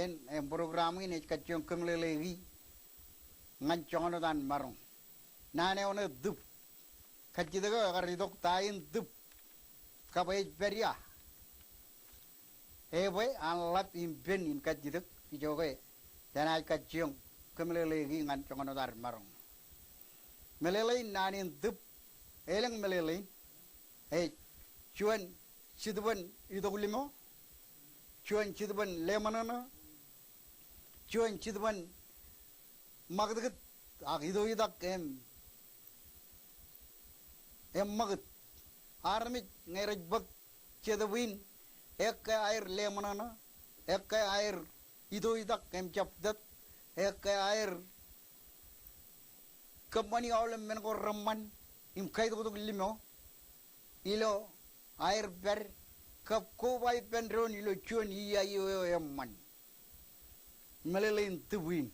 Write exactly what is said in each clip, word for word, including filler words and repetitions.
Im program in ej kajjioñ kōmeḷeḷeiki ñan joñan wōt an maroñ. Naan eo ṇe tūb. Kajjitōk eo ekar itok ta in tūb. Kab ej pād ia. Ebwe an ḷap im pen in kajjitōk ijoke jenaaj kajjioñ kōmeḷeḷeiki ñan joñan wōt ad maroñ. Meḷeḷein naan in tūb, elōñ meḷeḷein, ej juon jitōbōn itok limo, juon jitōbōn leṃōṇōṇō, juon jitōbōn ṃakūtkūt ak itoitak im eṃṃakūt. Armej ñe rej bōk Jetōb in, ekkā aer leṃōṇōṇō, ekkā aer itoitak im jabtōt, ekkā aer kōṃṃani aolep men ko reṃṃan im kaitoktok limo ilo aer pād kab koba ippān doon ilo juon iaio eo eṃṃan. Meḷeḷein tūb in.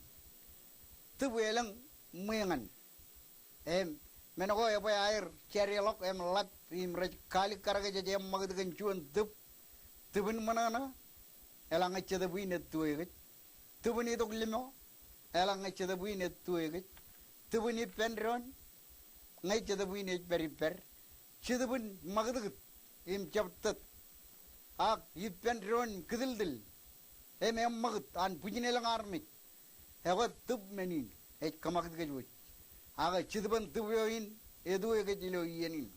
Tūb elōñ ṃweeñan. Im men ko ebwe aer jadeḷọk im ḷap im rej kaalikkar kōj jej eṃṃakūt kōn juon tūb. Tūbin ṃōṇōṇō, eḷaññe jetōb in ej tuwe kōj. Tūbin itok limo, eḷaññe jetōb in ej tuwe kōj. Tūbin ippān doon, ñe jetōb in ej pād ippād. Jetōbin ṃakūtkūt im jabtōt ak ippān doon kitildil im eṃṃakūt an bwijin elōñ armej. Ekwe tūb men in ej kōṃakūt kōj wōj. Ak jetōbōn tūb eo in etuwe kōj ilo iien in.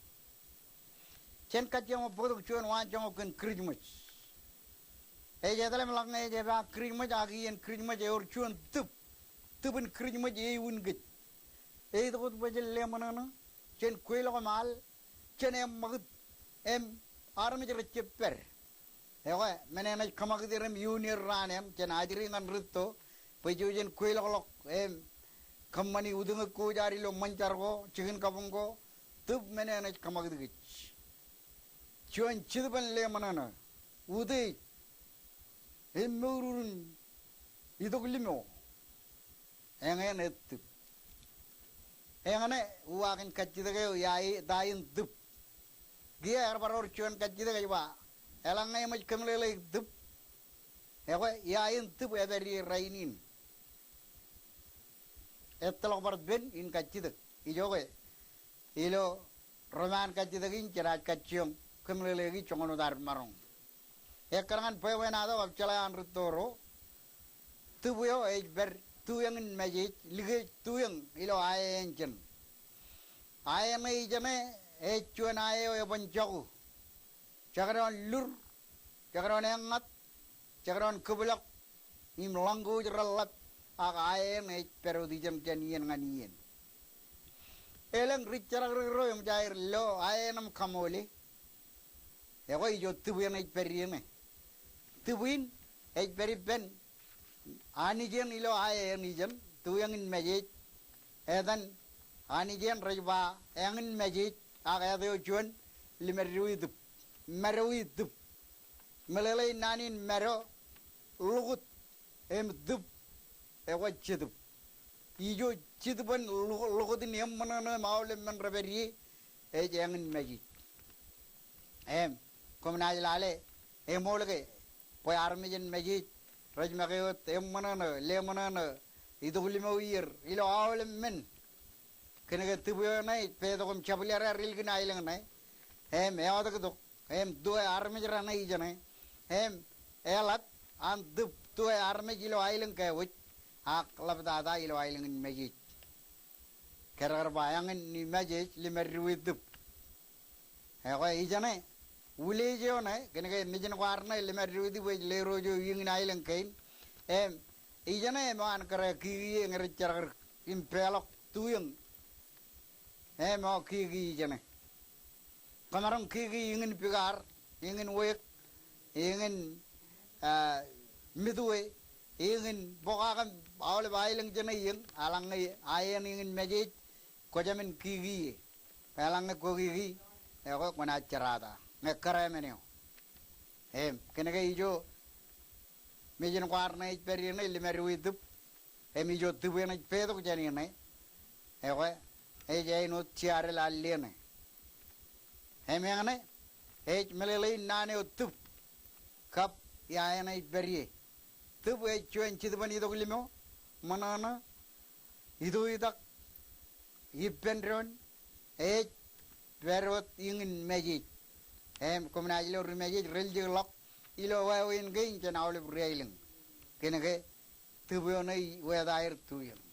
Jen kajjioñ bōktok juon waanjoñak kōn Kirijmej. Ej etal im ḷak ñe ej eba Kirijmej ak iien Kirijmej ewōr juon tūb. Tūbin Kirijmej eiwin kōj. Eitok wōt bwe jen leṃōṇōṇō, jen kweilọk im al, jen eṃṃakūt im armej rej jab pād. Ekwe, men eṇ ej kōṃakūt er im iuun er raan eṇ, jen ajri ñan rūtto bwe ijo jen kweilọklọk im kōṃṃani utiñak ko jaar ilo ṃōn jar ko, jikin kabuñ ko, tūb men eṇ ej kōṃakūt kōj. Juon jitōbōn leṃōṇōṇō, utiej im mour in itok limo. Eñin ej tūb. Eñin ej uwaak in kajjitōk eo ia, ta in tūb. Kiiō ear bar wōr juon kajjitōk ej ba, eḷaññe eṃōj kōmeḷeḷeik tūb, ekwe ia in tūb epād ie rainin. Ettoḷọk bar pen in kajjitōk. Ijoke ilo ri-ṃaan kajjitōk in jenaaj kajjioñ kōmeḷeḷeiki joñan wōt ad maroñ. Ekkar ñan bwebwenato kab jeḷā an rūtto ro, tūb eo ej pād tueñ in mejej, likeej tueñ ilo ae eṇ ijeṇ. Ae eṇ ijeṇe ej juon ae eo eban jako. Jekdọọn lur, jekdọọn eññat, jekdọọn kōbwilọk, im ḷọñ ko ej reḷḷap, ak ae eṇ ej pād wōt ijeṇ jān iien ñan iien. Elōñ ri-jerakrōk ro eṃōj aer lo ae eṇ im kaṃoole. Ekwe ijo tūb eṇ ej pād ie ṇe. Tūb in ej pād ippān anij eṇ ilo ae eṇ ijeṇ, tueñ in mejej. Etan anij eṇ rej ba eñin mejej, ak etan eo juon limeddewitūb, meddewitūb. Meḷeḷein naan in meddo, ḷukūt, im tūb, ekwe jetūb. Ijo jitōbōn ḷu-, ḷukūt in eṃṃōṇōṇō im aolep men rej pād ie, ej eñin mejej. Im, koṃ naaj lale, eṃool ke, bwe armej in mejej rej make wōt eṃṃōṇōṇō, leṃōṇōṇō, itok limo ier, ilo aolep men. Kōnke tūb eo ṇe ej petok im jabdewōt ilkin aelōñ ṇe. Im eọtōktok im tuwe armej raṇe ijeṇe. Im eḷap an tūb tuwe armej ilo aelōñ kawōj ak ḷaptata ilo aelōñ in mejej. Kōdōkdōk ba eñin mejej limeddewitūb. Ekwe ijeṇe, wileej eo ṇe, kōnke mejin kwaar ṇe limeddewitūb ej lerooj eo iñin aelōñ kein. Im ijeṇe eo an kōrā kikiiō ñe rej jerakrōk im peḷọk tueñ. Im eo kiki ijeṇe. Kōmaroñ kiki iñin Pikaar, iñin Wake, iñin, ah, Midway, iñin pokake im aolep aelōñ jeṇe iien, eḷaññe ae eṇ iñin mejej, kwō jāmin kiki ie. Eḷaññe kwō kiki, ekwe kwōnaaj jerata. Ñe kōrā men eo. Im, kōnke ijo mejin kwaar ṇe ej pād ie ṇe limeddewitūb. Im ijo tūb eṇ ej petok jān ie ṇe. Ekwe, ej āinwōt Seattle al ie ṇe. Im eñin ej meḷeḷein naan eo tūb. Kab ia eṇ ej pād ie. Tūb ej juon Jetōb in itok limo, ṃōṇōṇō, itoitak, ippān doon, ej pād wōt iñin message. Im koṃ naaj lo ri message reljeḷọk ilo wāween kein jān aolep ri aelōñ. Kōnke tūb eo ṇe ej wōt aer tuiōṃ.